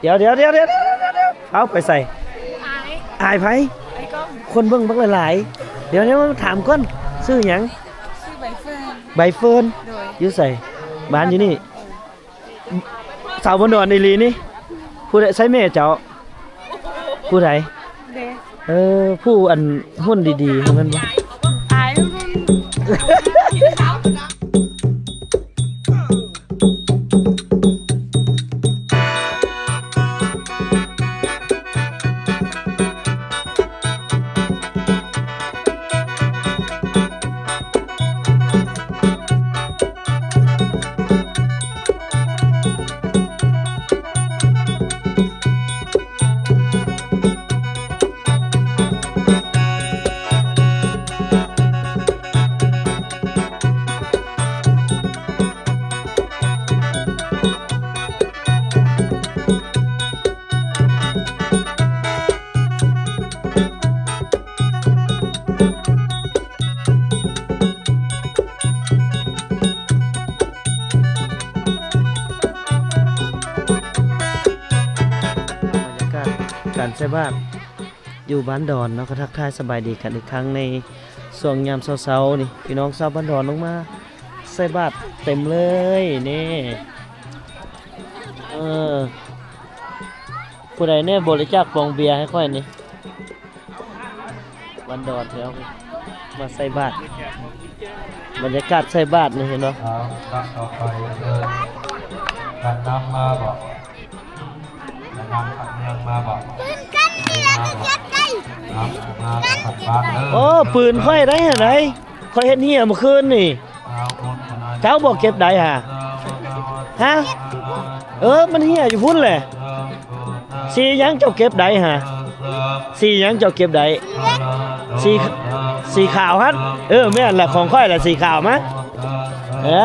ດຽວໆໆ ເອົາໄປໃສ? ອາຍ ອາຍໃຜ? ອາຍກ້ອງ ຄົນເບິ່ງບັກຫຼາຍໆ. ດຽວໆ ມາຖາມກ່ອນ ຊື່ຫຍັງ? ຊື່ໃບເຟີນ. ໃບເຟີນ? ໂດຍ. ຢູ່ໃສ? ບ້ານຢູ່ນີ້? ເອີ ສາວບ້ານດອນອີ່ຫຼີນີ້. ຜູ້ໃດໃຊ້ແມ່ເຈົ້າ? ຜູ້ໃດ? ເດ້ ເອີ ຜູ້ອັນຫຸ່ນດີໆ ແມ່ນບໍ່? ອາຍ ບັນຍາກາດການໃສ່ບາດຢູ່ບ້ານດອນເນາະ ກໍທັກທາຍສະບາຍດີກັນອີກຄັ້ງໃນຊ່ວງຍາມເຊົ້າໆນີ້ ພີ່ນ້ອງຊາວບ້ານດອນລົງມາໃສ່ບາດເຕັມເລີຍນີ້. ເອີ ຜູ້ໃດແດ່ບໍລິຈາກປອງເບຍໃຫ້ຂ້ອຍນີ້? ບ້ານດອນເຮົາມາໃສ່ບາດ ບັນຍາກາດໃສ່ບາດນີ້ ເຫັນບໍ່? ເອົາ ຕັກເຂົ້າໄປເດີ ກັນນຳມາບໍ່? ກັນນຳກັບເມືອງມາບໍ່? ເປັນກັນນີ້ລະກໍຈັບໄດ້ ນຳມາກັບບ້ານເດີ. ໂອ້ ປືນຂ້ອຍໄດ້ຫັ້ນໃດ ຂ້ອຍເຮັດເຮ່ຍມື້ຄືນນີ້. ເຈົ້າບໍ່ເກັບໄດ້ຫາ? ຮະ? ເອີ ມັນເຮ່ຍຢູ່ພຸ້ນແຫຼະ. ສີຫຍັງເຈົ້າເກັບໄດ້ຫາ? ສີຫຍັງເຈົ້າເກັບໄດ້? ສີ ສີຂາວຫັ້ນ. ເອີ ແມ່ນລະ ຂອງຂ້ອຍລະສີຂາວມາ. ເອີ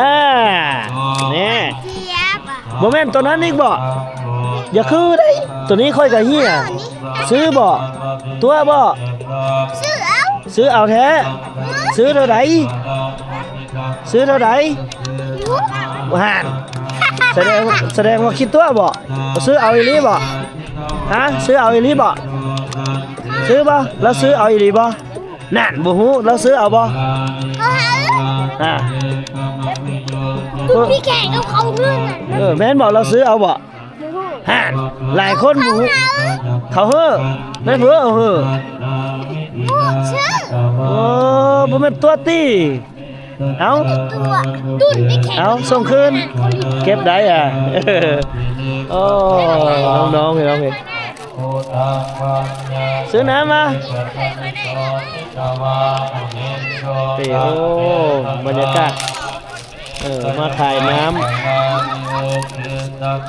ແນ່ ບໍ່ແມ່ນໂຕນັ້ນອີກບໍ? ຢ່າຄືໄດ໋ ໂຕນີ້ຂ້ອຍກະເຮ່ຍ. ຊື້ບໍ? ຕົວະບໍ? ຊື້ເອົາ ຊື້ເອົາແທ້. ຊື້ເທົ່າໃດ? ຊື້ເທົ່າໃດ? ຫັ້ນ ສະແດງ ສະແດງວ່າຂີ້ຕົວະບໍ? ຊື້ເອົາອີ່ຫຼີບໍ? ຮະ? ຊື້ເອົາອີ່ຫຼີບໍ? ຊື້ບໍ? ລາວຊື້ເອົາອີ່ຫຼີບໍ? ນັ້ນ ບໍ່ຮູ້ ລາວຊື້ເອົາບໍ່? ອາ ຄືມີແຂ່ງກັບເຂົາເຮືອນ. ເອີ ແມ່ນບໍ່? ລາວຊື້ເອົາບໍ່? ຫັ້ນ ຫຼາຍຄົນບໍ່ຮູ້ ເຂົາເຮີ້ ແມ່ນເຮີ້ ເຮີ້ ໂອ້ ບໍ່ແມ່ນຕົວະຕິ. ເອົ້າ ເອົ້າ ສົ່ງຄືນ ເກັບໄດ້ອະ. ໂອ້ ນ້ອງໆ ພີ່ນ້ອງເອີຍ ຊື້ນ້ຳມາ. ເອີ ໂອ້ ບັນຍາກາດ ເອີ ມາຂາຍນ້ຳ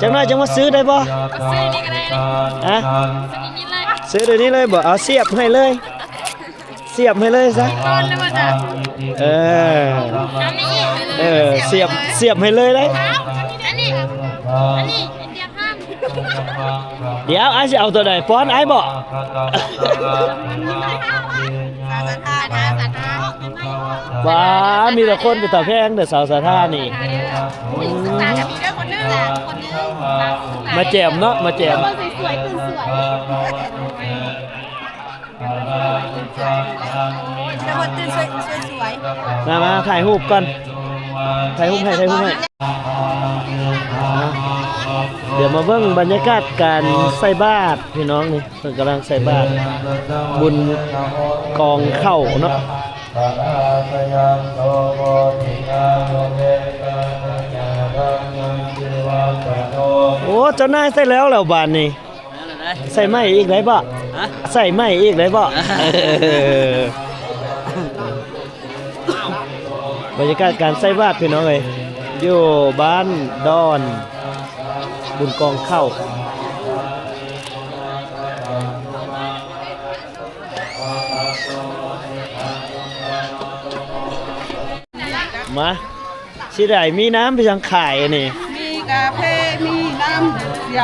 ຈັກໜ້ອຍຈັ່ງມາຊື້ໄດ້ບໍ່? ຊື້ນີ້ກໍໄດ້ ຮະ? ຊື້ດຽວນີ້ເລີຍ ຊື້ດຽວນີ້ເລີຍບໍ່? ເອົາ ສຽບໃຫ້ເລີຍ ສຽບໃຫ້ເລີຍຊະ ເອີ ເອີ ສຽບ ສຽບໃຫ້ເລີຍໄດ໋. ອັນນີ້ ອັນນີ້ ອັນນີ້ ດຽວອ້າຍຊິເອົາໂຕໃດ ປ້ອນອ້າຍບໍ? ວ້າ ມີແຕ່ຄົນເປັນຕາແພງເດີ ສາວສາທານີ້ ມາແຈ່ມເນາະ ມາແຈ່ມ. ມາ ມາ ຖ່າຍຮູບກ່ອນ ຖ່າຍຮູບໃຫ້ ຖ່າຍຮູບໃຫ້. ດຽວມາເບິ່ງບັນຍາກາດການໃສ່ບາດພີ່ນ້ອງນີ້ ເພິ່ນກຳລັງໃສ່ບາດບຸນກອງເຂົ້າເນາະ. ໂອ້ ເຈົ້ານາຍໃສ່ແລ້ວແລ້ວບາດນີ້. ໃສ່ໃໝ່ອີກໄດ້ບໍ່? ຮະ? ໃສ່ໃໝ່ອີກໄດ້ບໍ່? ບັນຍາກາດການໃສ່ບາດພີ່ນ້ອງເອີຍ ຢູ່ບ້ານດອນ ບຸນກອງເຂົ້າ. ມາ ຊິໄດ້ມີນ້ຳໄປຍັງຂາຍອັນນີ້ ມີກາເຟ ມີນ້ຳ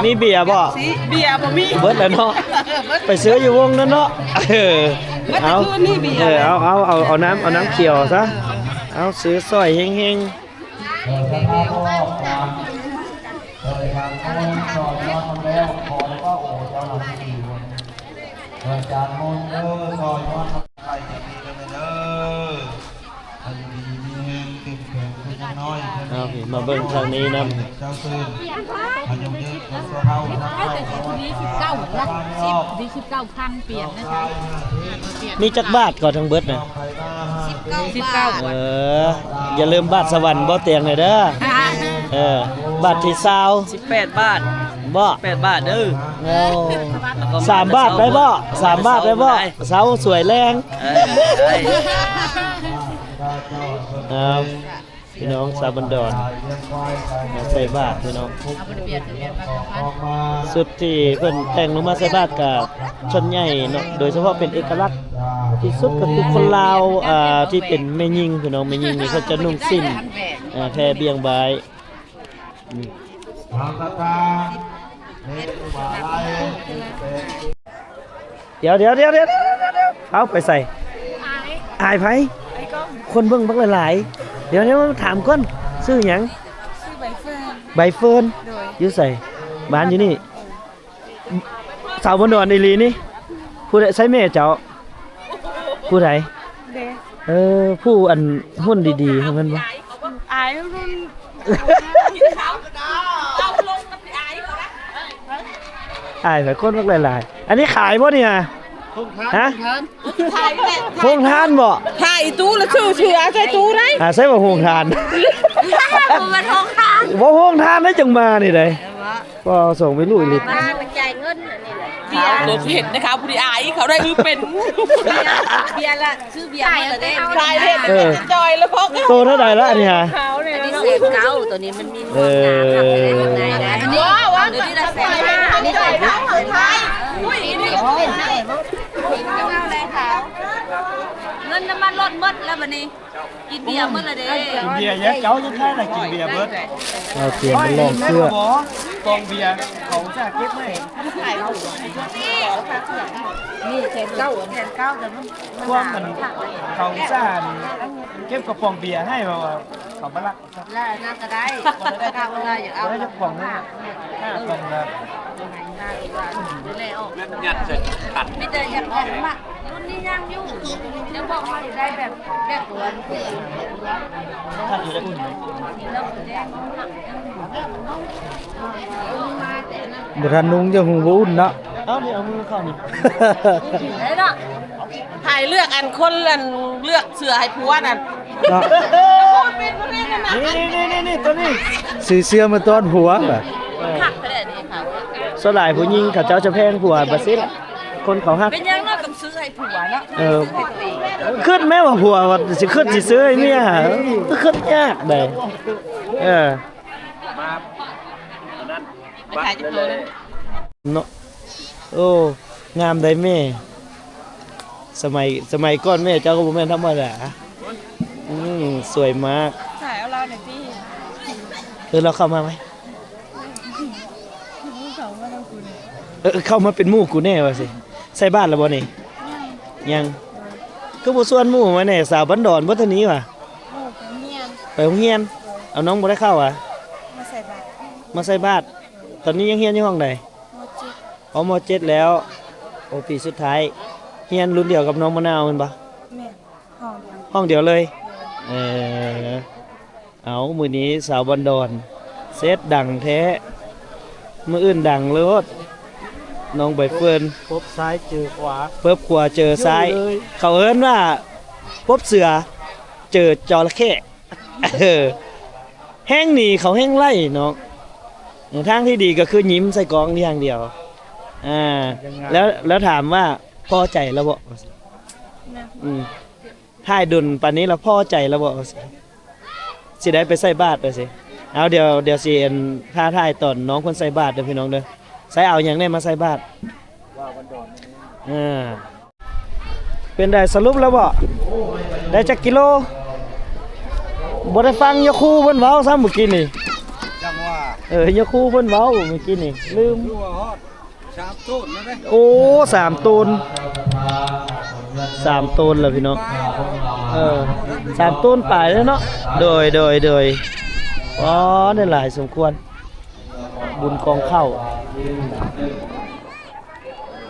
ມີເບຍບໍ່? ເບຍບໍ່ມີ ເບິດແລ້ວເນາະ ເບິດ ໄປຊື້ຢູ່ວົງນັ້ນເນາະ. ເອີ ເບິດ ເອົາ ຄືນນີ້ເບຍ ເອີ ເອົາ ເອົາ ເອົາ ເອົານ້ຳ ເອົານ້ຳຂຽວຊະ ເອົາ ຊື້ຊ່ອຍເຮັງໆ. ນອນແລ້ວ ຂໍໄດ້ວ່າ ໂອ້ ເຈົ້າໜ້າທີ່ດີເວີຍ ເອີ ອາຈານມົນເດີ ຕໍ່ຍອດໄປດີໆເດີ ໃຫ້ຢູ່ດີມີແຮງ ເຂັ້ມແຂງຄືຍັງນ້ອຍ ເອົາ ມາເບິ່ງທາງນີ້ນຳ ເຈົ້າຊື່ນ ອາຍຸຢືນ ຄົນຊົ່ວເຜົ່າ ສິບເກົ້າ ສິບເກົ້າພັນ ປ່ຽນນະ ມີຈັກບາດກໍທັງເບິດນະ? ສິບເກົ້າ ເອີ ຢ່າລືມບາດສະຫວັນບໍ່ຕຽງແດ່ເດີ ເອີ ບາດທີຊາວ ສິບແປດບາດ ບໍ່ ແປດບາດເດີ ໂອ້ ສາມບາດໄດ້ບໍ່? ສາມບາດໄດ້ບໍ່? ເຊົ້າສວຍແລງ ເອີ ໄດ້ ເອີ ພີ່ນ້ອງຊາວບັນດອນ ມາໃສ່ບາດພີ່ນ້ອງ ຊຸດທີ່ເພິ່ນແຕ່ງລົງມາໃສ່ບາດກະຊົນໃຫຍ່ເນາະ ໂດຍສະເພາະເປັນເອກະລັກທີ່ສຸດກໍຄືຄົນລາວ ອ່າ ທີ່ເປັນແມ່ຍິງພີ່ນ້ອງ ແມ່ຍິງນີ້ເພິ່ນຈະນຸ່ງສິ້ນ ອ່າ ແຜ່ບ່ຽງບາຍ ອືມ ດຽວໆໆໆ ເອົາໄປໃສ? ອາຍ ອາຍໃຜ? ອາຍກ້ອງ ຄົນເບິ່ງບັກຫຼາຍໆ ດຽວໆ ມາຖາມກ່ອນ ຊື່ຫຍັງ? ຊື່ໃບເຟີນ ໃບເຟີນ ໂດຍ ຢູ່ໃສ? ບ້ານຢູ່ນີ້ ເອີ ສາວບົນດອນອີ່ຫຼີນີ້ ຜູ້ໃດ? ໃຊ່ແມ່ເຈົ້າ? ຜູ້ໃດ? ເດ້ ເອີ ຜູ້ອັນຫຸ່ນດີໆຫັ້ນແມ່ນບໍ່? ອາຍຫຸ່ນ ອາຍແບບຄົນມັກຫຼາຍໆ ອັນນີ້ຂາຍບໍ່ນີ້ຫາ? ຮະ? ໂຮງທານບໍ່? ຖ່າຍຕູ້ລະຊື່ເສືອໃສ່ຕູ້ໄດ້ ອ່າ ໃສ່ບໍ່ໂຮງທານ? ບໍ່ແມ່ນໂຮງທານ ບໍ່ໂຮງທານໄດ້ຈັ່ງມານີ້ໃດ ກໍສົ່ງໄປລຸຍລິດ ມາຈ່າຍເງິນອັນນີ້ແຫຼະ ເບຍ ໂດດເຫັນນະຄະ ຜູ້ທີ່ອາຍເຂົາໄດ້ ອື ເປັນ ເບຍ ເບຍລະ ຊື້ເບຍມາແລ້ວເດ້ ຂາຍເຫັນ ເອີ ຈ່ອຍລະພວກ ໂຕເທົ່າໃດລະອັນນີ້ຫາ? ອັນນີ້ແສນເກົ້າ ໂຕນີ້ມັນມີ ເອີ ອັນນີ້ລະແສນ ອັນນີ້ແສນຫ້າ ອັນນີ້ແສນຫ້າ ເງິນນ້ຳມັນລົດໝົດແລ້ວບັດນີ້ ກິນເບຍໝົດລະເດ້ ກິນເບຍ ເຈົ້າຍັງຂາຍລະ ກິນເບຍເບິດ ເອົາສຽງມັນລອງເຊື່ອ ກອງເບຍເຂົາຈະເກັບໄວ້ ນີ້ແສນເກົ້າ ແສນເກົ້າ ແຕ່ມັນ ພວກມັນເຂົາຈະເກັບກະປ໋ອງເບຍໃຫ້ ເພາະວ່າເຂົາບໍ່ລັກ ລະນັ້ນກະໄດ້ ຖ້າເວລາຢາກເອົາ ໄດ້ຈັກປ໋ອງນີ້ ຫ້າປ໋ອງລະ ແລ້ວອອກ ຍັດໃສ່ຂັນ ມີແຕ່ຢາກອອກມາ ລຸ້ນນີ້ຍັງຢູ່ ຍັງບອກວ່າໄດ້ແບບ ແບບ ບໍ່ທັນນຸ່ງຈະຫຸ່ງບໍ່ອຸ່ນເນາະ ເອົານີ້ ເອົາມືເຂົ້ານີ້ ໄດ້ເນາະ ໃຜເລືອກອັນຄົນ ອັນເລືອກເສື້ອໃຫ້ຜົວນັ້ນ ເນາະ ນີ້ໆໆໆ ໂຕນີ້ ຊື້ເສື້ອມາຕ້ອນຜົວ ຄັກແທ້ນີ້ເຂົາ ສ່ວນຫຼາຍຜູ້ຍິງເຂົາເຈົ້າຈະແພງຜົວ ບາຊິລ ຄົນເຂົາຮັກ ເປັນຫຍັງເນາະ ຕ້ອງຊື້ໃຫ້ຜົວເນາະ ເອີ ຄິດແມ້ວ່າຜົວວ່າຊິຄິດຊິຊື້ໃຫ້ເມຍ ຄືຄິດຍາກໃດ ເອີ ມາ ອັນນັ້ນ ໄປຂາຍຈັກໂຕເນາະ ໂອ້ ງາມໃດແມ່ ສະໄໝ ສະໄໝກ່ອນແມ່ເຈົ້າກໍບໍ່ແມ່ນທຳມະດາ ອືມ ສວຍມາກ ຖ່າຍເອົາລາວໜ່ອຍຕິ ເອີ ລາວເຂົ້າມາໄໝ? ເອີ ເຂົ້າມາເປັນໝູ່ກູແດ່ວ່າຊີ້ ໃສ່ບາດແລ້ວບໍ່ນີ້? ຍັງ ຍັງ ຄືບໍ່ຊວນໝູ່ມາແດ່ ສາວບ້ານດອນບໍ່ທາງນີ້ຫວາ? ໝູ່ໄປໂຮງຮຽນ ໄປໂຮງຮຽນ ເອົາ ນ້ອງບໍ່ໄດ້ເຂົ້າຫວາ? ມາໃສ່ບາດ ມາໃສ່ບາດ ຕອນນີ້ຍັງຮຽນຢູ່ຫ້ອງໃດ? ມໍເຈັດ ອໍ ມໍເຈັດແລ້ວ ໂອ ປີສຸດທ້າຍ ຮຽນລຸ້ນດຽວກັບນ້ອງມະນາວແມ່ນບໍ່? ແມ່ນ ຫ້ອງດຽວ ຫ້ອງດຽວເລີຍ ເອີ ເອົາ ມື້ນີ້ສາວບ້ານດອນ ເສດດັງແທ້ ມື້ອື່ນດັງໂລດ ນ້ອງໃບເຟີນ ປົບຊ້າຍເຈີຂວາ ປົບຂວາເຈີຊ້າຍ ເຈີເລີຍ ເຂົາເອີ້ນວ່າປົບເສືອເຈີຈໍລະເຂ້ ເອີ ແຮ່ງໜີເຂົາແຮ່ງໄລ່ເນາະ ເອີ ທາງທີ່ດີກໍຄືຍິ້ມໃສ່ກ້ອງຢ່າງດຽວ ອ່າ ແລ້ວ ແລ້ວຖາມວ່າພໍໃຈແລ້ວບໍ່? ອືມ ຖ່າຍດົນປານນີ້ລະພໍໃຈແລ້ວບໍ່? ຊິໄດ້ໄປໃສ່ບາດວ່າຊີ້ ເອົາ ດຽວ ດຽວຊິ ອັນ ຖ້າຖ່າຍຕອນນ້ອງເພິ່ນໃສ່ບາດເດີພີ່ນ້ອງເດີ ໃສ່ເອົາຫຍັງແດ່ມາໃສ່ບາດ? ເອີ ເປັນໃດ ສະຫຼຸບແລ້ວບໍ່? ໄດ້ຈັກກິໂລ? ບໍ່ໄດ້ຟັງຍາຄູເພິ່ນເວົ້າຊ້ຳມື້ກີ້ນີ້ ຈັ່ງວ່າ ເອີ ຍາຄູເພິ່ນເວົ້າມື້ກີ້ນີ້ ລືມ ຄືວ່າຮອດສາມໂຕນແລ້ວເດ້ ໂອ້ ສາມໂຕນ ສາມໂຕນແລ້ວພີ່ນ້ອງ ເອີ ສາມໂຕນປາຍແລ້ວເນາະ ໂດຍ ໂດຍ ໂດຍ ອໍ ໄດ້ຫຼາຍສົມຄວນ ບຸນກອງເຂົ້າ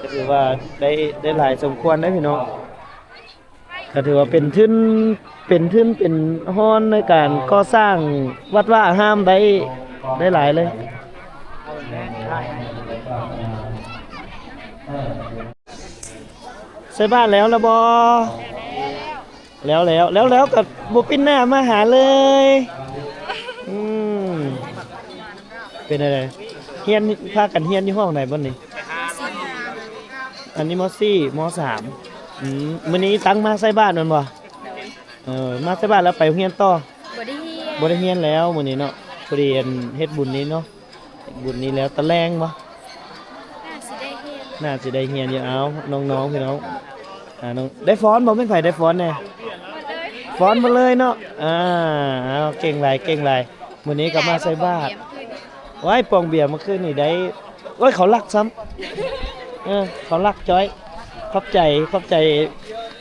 ກໍຖືວ່າໄດ້ ໄດ້ຫຼາຍສົມຄວນເດ້ພີ່ນ້ອງ. ກໍຖືວ່າເປັນທຶນ ເປັນທຶນເປັນຮອນໃນການກໍ່ສ້າງວັດວາອາຮາມໄດ້ ໄດ້ຫຼາຍເລີຍ. ໃສ່ບາດແລ້ວລະບໍ່? ແລ້ວ ແລ້ວ ແລ້ວ ແລ້ວກໍບໍ່ປິ່ນໜ້າມາຫາເລີຍ. ອືມ ເປັນຈັ່ງໃດ? ຮຽນ ພາກັນຮຽນຢູ່ຫ້ອງໃດບັດນີ້? ອັນນີ້ ມ.ສີ່ ມ.ສາມ. ອືມ ມື້ນີ້ຕັ້ງມາໃສ່ບາດແມ່ນບໍ່? ໂດຍ. ເອີ ມາໃສ່ບາດແລ້ວໄປໂຮງຮຽນຕໍ່? ບໍ່ໄດ້ຮຽນ ບໍ່ໄດ້ຮຽນແລ້ວມື້ນີ້ເນາະ. ພໍດີອັນເຮັດບຸນນີ້ເນາະ ເຮັດບຸນນີ້ແລ້ວຕອນແລງບໍ່? ໜ້າຊິໄດ້ຮຽນ ໜ້າຊິໄດ້ຮຽນຢູ່. ເອົາ ນ້ອງໆ ພີ່ນ້ອງ ອ່າ ນ້ອງ ໄດ້ຟ້ອນບໍ່? ແມ່ນໃຜໄດ້ຟ້ອນແດ່? ເບິດເລີຍ ຟ້ອນໝົດເລີຍເນາະ. ອ່າ ເອົາ ເກັ່ງຫຼາຍ ເກັ່ງຫຼາຍ. ມື້ນີ້ກໍມາໃສ່ບາດ. ໄດ້ປອງເບຍ ໂອ້ຍ ປອງເບຍມື້ຄືນນີ້ໄດ້ ໂອ້ຍ ເຂົາລັກຊ້ຳ. ເອີ ເຂົາລັກຈ້ອຍ. ຂອບໃຈ ຂອບໃຈ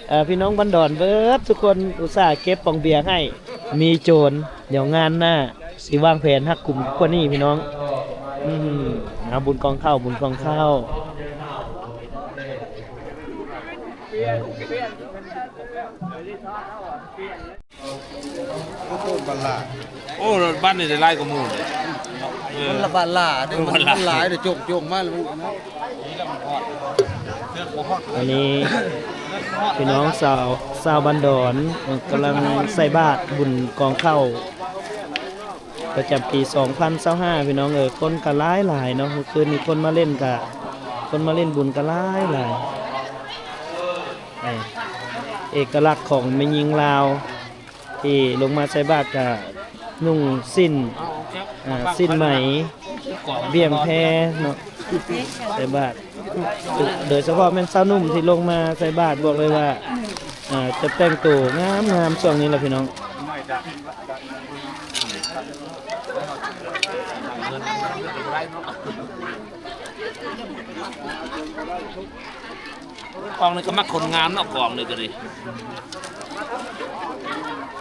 ເອີ ພີ່ນ້ອງບ້ານດອນເບິດທຸກຄົນ ອຸດສ່າເກັບປອງເບຍໃຫ້. ມີໂຈນ ດຽວງານໜ້າຊິວາງແຜນຮັກກຸມກວ່ານີ້ພີ່ນ້ອງ. ອືມ ເອົາ ບຸນກອງເຂົ້າ ບຸນກອງເຂົ້າ. ໂອ້ ບ້ານນີ້ໄດ້ຫຼາຍກວ່າໝູ່ເດ້. ເອີ ຄົນລະບ້ານຫຼາຍເດ້ ມັນຫຼາຍເດ້ ໂຈງໆ ມາແລ້ວມັນ. ອັນນີ້ພີ່ນ້ອງຊາວ ຊາວບ້ານດອນ ເອີ ກຳລັງໃສ່ບາດບຸນກອງເຂົ້າປະຈຳປີສອງພັນຊາວຫ້າ ພີ່ນ້ອງເອີຍ. ຄົນກໍຫຼາຍໆ ເນາະ ມື້ຄືນນີ້ຄົນມາຫຼິ້ນກໍ ຄົນມາຫຼິ້ນບຸນກໍຫຼາຍໆ. ເອີ ເອກະລັກຂອງແມ່ຍິງລາວ ທີ່ລົງມາໃສ່ບາດກະນຸ່ງສິ້ນ ອ່າ ສິ້ນໄໝ ບ່ຽງແພເນາະ ໃສ່ບາດ. ໂດຍສະເພາະແມ່ນຊາວໜຸ່ມທີ່ລົງມາໃສ່ບາດ ບອກເລີຍວ່າ ອ່າ ຈະແຕ່ງໂຕງາມໆ ຊ່ວງນີ້ລະພີ່ນ້ອງ. ກອງນີ້ກໍມັກຄົນງາມເນາະ ກອງນີ້ກໍດີ.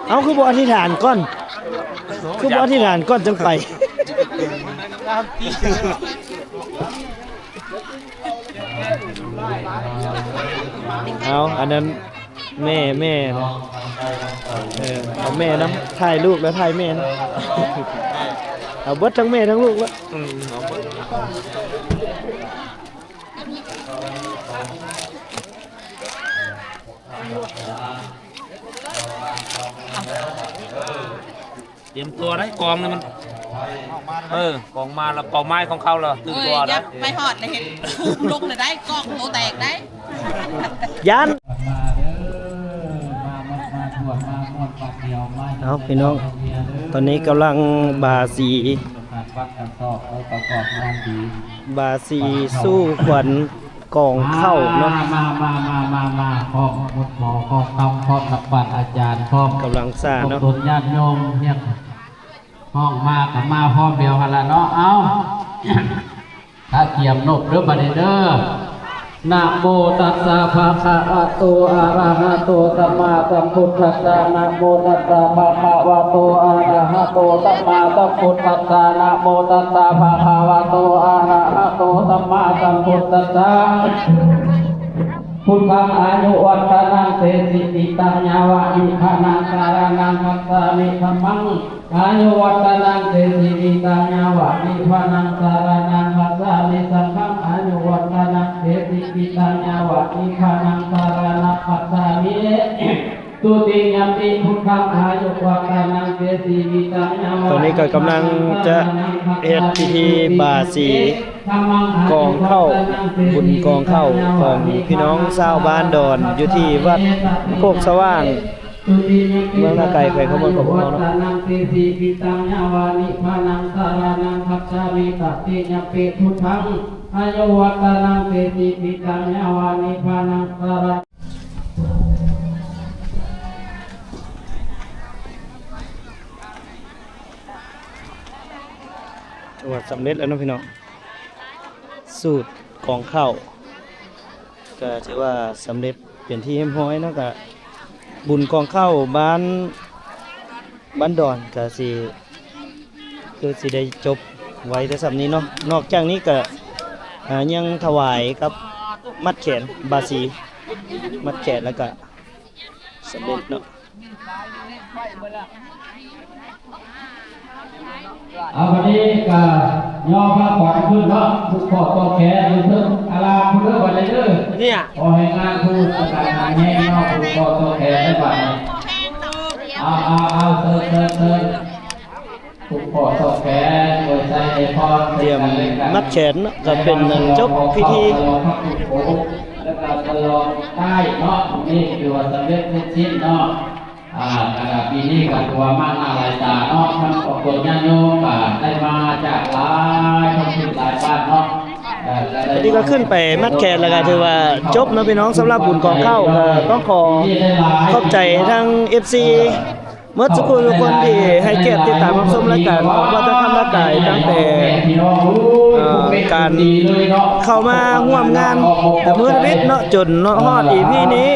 ເອົ້າ ຄືບໍ່ອະທິຖານກ່ອນ? ຄືບໍ່ອະທິຖານກ່ອນຈັ່ງໄປ? ເອົາ ອັນນັ້ນແມ່ ແມ່ ເອີ ເອົາແມ່ນຳ ຖ່າຍລູກແລ້ວຖ່າຍແມ່ນຳ. ເອົາເບິດທັງແມ່ທັງລູກລະ. ອືມ ເອົາເບິດ. ຕຽມຕົວໄດ້ ກອງນີ້ມັນ ເອີ ກອງມາແລ້ວ ເປົ້າໝາຍຂອງເຂົາແລ້ວ ຕື່ນຕົວໄດ້. ເອີຍ ໄປຮອດແລ້ວເຮັດທຸບລົງແລ້ວໄດ້ ກອງໂຕແຕກໄດ້ ຢ້ານ. ເອົາ ພີ່ນ້ອງ ຕອນນີ້ກຳລັງບາສີ ບາສີສູ່ຂວັນ ກອງເຂົ້າເນາະ. ມາ ມາ ມາ ມາ ມາ ພ້ອມໝົດໝໍ ພ້ອມຄຳ ພ້ອມນັກປັດອາຈານ ພ້ອມ ກຳລັງສາເນາະ ທຸກຄົນຍາດໂຍມຮຽກຮ້ອງມາກໍມາພ້ອມດຽວຫັ້ນລະເນາະ. ເອົາ ຖ້າກຽມນົບເດີ ບາດນີ້ເດີ. ນະໂມຕັດສະ ພະຄະວະໂຕ ອະລະຫະໂຕ ສຳມາສຳພຸດທັດສະ. ນະໂມຕັດສະ ພະຄະວະໂຕ ອະລະຫະໂຕ ສຳມາສຳພຸດທັດສະ. ນະໂມຕັດສະ ພະຄະວະໂຕ ອະລະຫະໂຕ ສຳມາສຳພຸດທັດສະ. ພຸດທັງ ອາຍຸ ວັດຕະນັງ ເຕ ສິ ຈິ ຕັງ ຍາວະ ນິ ພະ ນັງ ສະ ຣະ ນັງ ຄັດສາມິ. ທຳມັງ ອາຍຸ ວັດຕະນັງ ເຕ ສິ ຈິ ຕັງ ຍາວະ ນິ ພະ ນັງ ສະ ຣະ ນັງ ຄັດສາມິ. ສັງຄັງ ອາຍຸ ວັດຕະນັງ ເຕ ສິ ຈິ ຕັງ ຍາວະ ນິ ພະ ນັງ ສະ ຣະ ນັງ ຄັດສາມິ. ທຸຕິຍະມະ ພຸດທັງ ອາຍຸ ວັດຕະນັງ ເຕ ສິ ຈິ ຕັງ ຍາວະ ຕອນນີ້ກໍກຳລັງຈະເຮັດພິທີບາສີກອງເຂົ້າ ບຸນກອງເຂົ້າຂອງພີ່ນ້ອງຊາວບ້ານດອນ ຢູ່ທີ່ວັດໂຄກສະຫວ່າງ ເມືອງນາໄກ ແຂວງຄຳມ່ວນ ຂອງພວກເຮົາເນາະ. ຕະຕິຍະມະ ພຸດທັງ ອາຍຸ ວັດຕະນັງ ເຕ ສິ ຈິ ຕັງ ຍາວະ ນິ ພະ ນັງ ສະ ຣະ ຖືວ່າສຳເລັດແລ້ວເນາະພີ່ນ້ອງ ສູດກອງເຂົ້າ ກໍຖືວ່າສຳເລັດເປັນທີ່ຮຽບຮ້ອຍເນາະ. ກະບຸນກອງເຂົ້າບ້ານ ບ້ານດອນກະຊິ ຄືຊິໄດ້ຈົບໄວແຕ່ສ່ຳນີ້ເນາະ. ນອກຈາກນີ້ກະ ອ່າ ຍັງຖວາຍກັບມັດແຂນບາສີ ມັດແຂນ ແລ້ວກະສຳເລັດເນາະ. ເອົາ ບັດນີ້ກະຍໍພາຂວັນຂຶ້ນເນາະ ຜູກຂໍ້ຕໍ່ແຂນຢູ່ເທິງອາລາມພຸ້ນເດີ ບັດນີ້ເດີ ເນຍ ຂໍໃຫ້ງານຜູກປະການງານແຮງເນາະ ຜູກຂໍ້ຕໍ່ແຂນໃນບັດນີ້. ເອົາ ເອົາ ເອົາ ເຊີນ ເຊີນ ເຊີນ ຜູກຂໍ້ຕໍ່ແຂນ ອວຍໄຊໃຫ້ພອນ ຕຽມມັດແຂນເນາະ ກະເປັນອັນຈົບພິທີ ແລ້ວກະສະຫຼອງທ້າຍເນາະ ນີ້ຖືວ່າສຳເລັດເສັດສິ້ນເນາະ. ອ່າ ກະປີນີ້ກະຖືວ່າມາກໜ້າຫຼາຍຕາເນາະ ທັງຄອບຄົວຍາດໂຍມກະໄດ້ມາຈາກຫຼາຍທ້ອງຖິ່ນຫຼາຍບ້ານເນາະ. ເອີ ອັນນີ້ກະຂຶ້ນໄປມັດແຂນ ແລ້ວກະຖືວ່າຈົບເນາະພີ່ນ້ອງ ສຳລັບບຸນກອງເຂົ້າ. ກະຕ້ອງຂໍຂອບໃຈທັງເອັຟຊີໝົດທຸກຜູ້ທຸກຄົນທີ່ໃຫ້ກຽດຕິດຕາມຮັບຊົມລາຍການຂອງວັດທະນະທຳລາວກາຍ ຕັ້ງແຕ່ ເອີ ການເຂົ້າມາຮ່ວມງານແຕ່ມື້ທຳອິດເນາະ ຈົນເນາະ ຮອດອີພີນີ້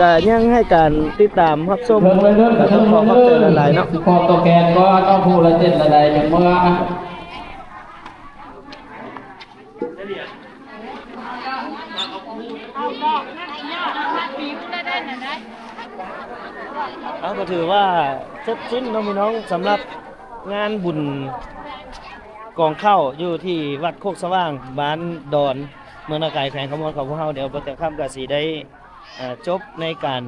ກະຍັງໃຫ້ການຕິດຕາມຮັບຊົມ ກະຕ້ອງຂໍຂອບໃຈຫຼາຍໆເນາະ. ຂໍຕົວແກນກ່ອນເນາະ ຜູ້ລະເຈັດລະໃດຈັ່ງເມືອ. ເອົາ ກະຖືວ່າເສັດສິ້ນເນາະພີ່ນ້ອງ ສຳລັບງານບຸນກອງເຂົ້າຢູ່ທີ່ວັດໂຄກສະຫວ່າງ ບ້ານດອນ ເມືອງນາກາຍ ແຂວງຄຳມ່ວນຂອງພວກເຮົາ. ດຽວບ່າວແຕ່ງຄຳກະຊິໄດ້ ເອີ ຈົບໃນການ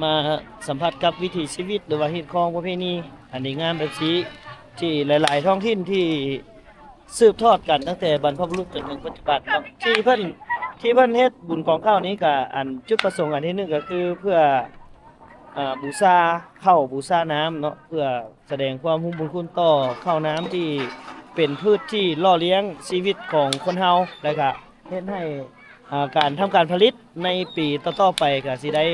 ມາສຳຜັດກັບວິຖີຊີວິດ ຫຼືວ່າຮີດຄອງປະເພນີອັນດີງາມແບບຊີ້ ທີ່ຫຼາຍໆທ້ອງຖິ່ນທີ່ສືບທອດກັນຕັ້ງແຕ່ບັນພະບຸລຸດຈົນເຖິງປັດຈຸບັນເນາະ ທີ່ເພິ່ນ ທີ່ເພິ່ນເຮັດບຸນກອງເຂົ້ານີ້ກະ ອັນຈຸດປະສົງອັນທີໜຶ່ງກະຄືເພື່ອ ເອີ ບູຊາເຂົ້າບູຊານ້ຳເນາະ ເພື່ອສະແດງຄວາມຮູ້ບຸນຄຸນຕໍ່ເຂົ້ານ້ຳທີ່ເປັນພືດທີ່ຫຼໍ່ລ້ຽງຊີວິດຂອງຄົນເຮົາ ແລະກະເຮັດໃຫ້ ອ່າ ການທຳການຜະລິດໃນປີຕໍ່ໆໄປກະຊິໄດ້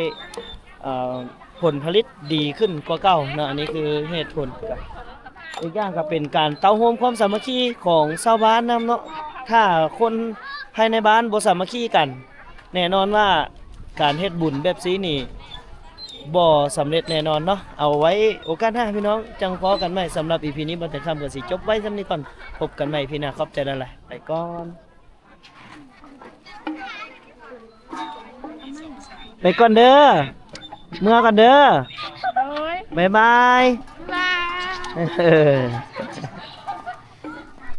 ເອີ ຜົນຜະລິດດີຂຶ້ນກວ່າເກົ່າເນາະ. ອັນນີ້ຄືເຫດຜົນ ອີກຢ່າງກະເປັນການເຕົ້າໂຮມຄວາມສາມັກຄີຂອງຊາວບ້ານນຳເນາະ. ຖ້າຄົນພາຍໃນບ້ານບໍ່ສາມັກຄີກັນ ແນ່ນອນວ່າການເຮັດບຸນແບບຊີ້ນີ້ບໍ່ສຳເລັດແນ່ນອນເນາະ. ເອົາໄວ້ໂອກາດໜ້າພີ່ນ້ອງ ຈັ່ງພໍ້ກັນໃໝ່. ສຳລັບອີພີນີ້ ບ່າວແຕ່ງຄຳກະຊິຈົບໄວ້ສ່ຳນີ້ກ່ອນ. ພົບກັນໃໝ່ອີພີໜ້າ. ຂອບໃຈຫຼາຍໆ. ໄປກ່ອນ. ໄປກ່ອນເດີ ເມືອກ່ອນເດີ. ໂດຍ ບາຍບາຍ ບາຍບາຍ.